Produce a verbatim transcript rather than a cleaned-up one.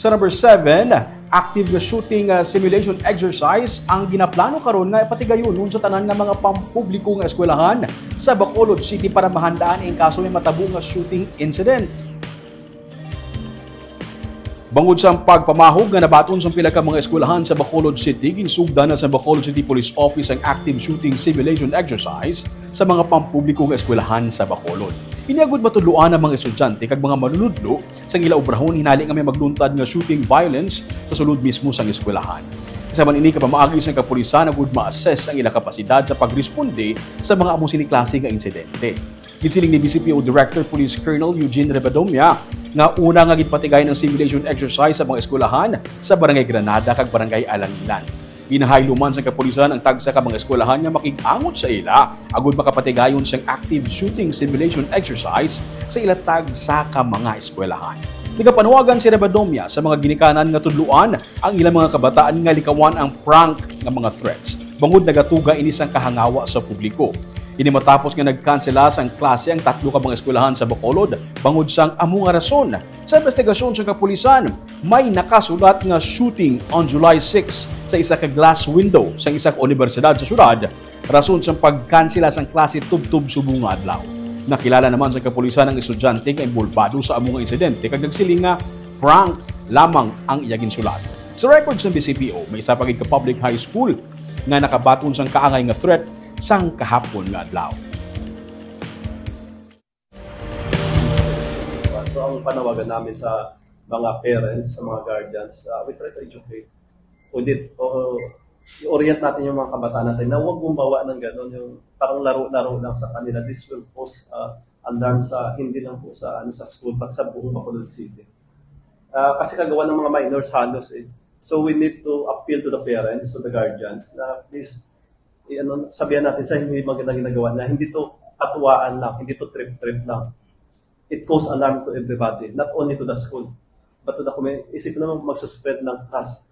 Sa number seven, active shooting, uh, simulation exercise ang ginaplano karon nga patigayonon sa tanan nga mga pampubliko nga eskwelahan sa Bacolod City para mahandaan ang kaso may matabo nga shooting incident. Bangod sa pagpamahog nga nabaton sa pila ka mga eskwelahan sa Bacolod City, ginsugdan na sa Bacolod City Police Office ang active shooting simulation exercise sa mga pampubliko nga eskwelahan sa Bacolod. Ini agud matudloan ang mga estudyante kag mga manunudlo sa ila obrahon hinali nga may magluntad nga shooting violence sa sulod mismo sang eskwelahan. Sa man ini, kapamaagi sang kapulisan agud ma-assess ang ila kapasidad sa pagresponde sa mga amo sini klase nga insidente. Ginsiling ni B C P O Director Police Colonel Eugene Rebadomia nga una nga ginpatigay ang simulation exercise sa mga eskwelahan sa Barangay Granada kag Barangay Alangilan. Ginahaylo man sa kapulisan ang tagsa ka mga eskwelahan nga makig-angot sa ila agud makapatigayon sang active shooting simulation exercise sa ila tagsa ka mga eskwelahan. Nagapanuwagan si Rebadomia sa mga ginikanan nga tudloan ang ilang mga kabataan nga likawan ang prank nga mga threats, bangod nagatuga ini sang kahangawa sa publiko. Ini matapos nga nagkansela sang klase ang tatlo ka mga eskwelahan sa Bacolod bangod sang amo nga rason. Sa investigasyon sa kapulisan, may nakasulat nga shooting on July six sa isa ka glass window sang isa ka unibersidad sa syudad, rason sang pagkansela sang klase tubtob subong nga adlaw. Nakilala naman sa kapulisan ang estudyante nga inbolbado sa amo nga insidente kag nagsiling nga prank lamang ang iya ginsulat. Sa record sang B C P O, may isa pa gid ka public high school nga nakabaton sang kaangay nga threat sang kahapon nga adlaw. So, ang panawagan namin sa mga parents, sa mga guardians, uh, we try to educate. Audit, o i-orient natin yung mga kabataan natin na huwag gumbawa ng gano'n, yung parang laro-laro lang sa kanila. This will cause uh, alarm sa, hindi lang po sa, ano, sa school, but sa buong Bacolod City. Uh, kasi kagawa ng mga minors halos eh. So we need to appeal to the parents, to the guardians, na please, i-, ano, sabihan natin sa hindi magandang ginagawa na hindi to katuwaan lang, hindi to trip-trip lang. It cause alarm to everybody, not only to the school, but to the community. Isip naman mag-spread ng trust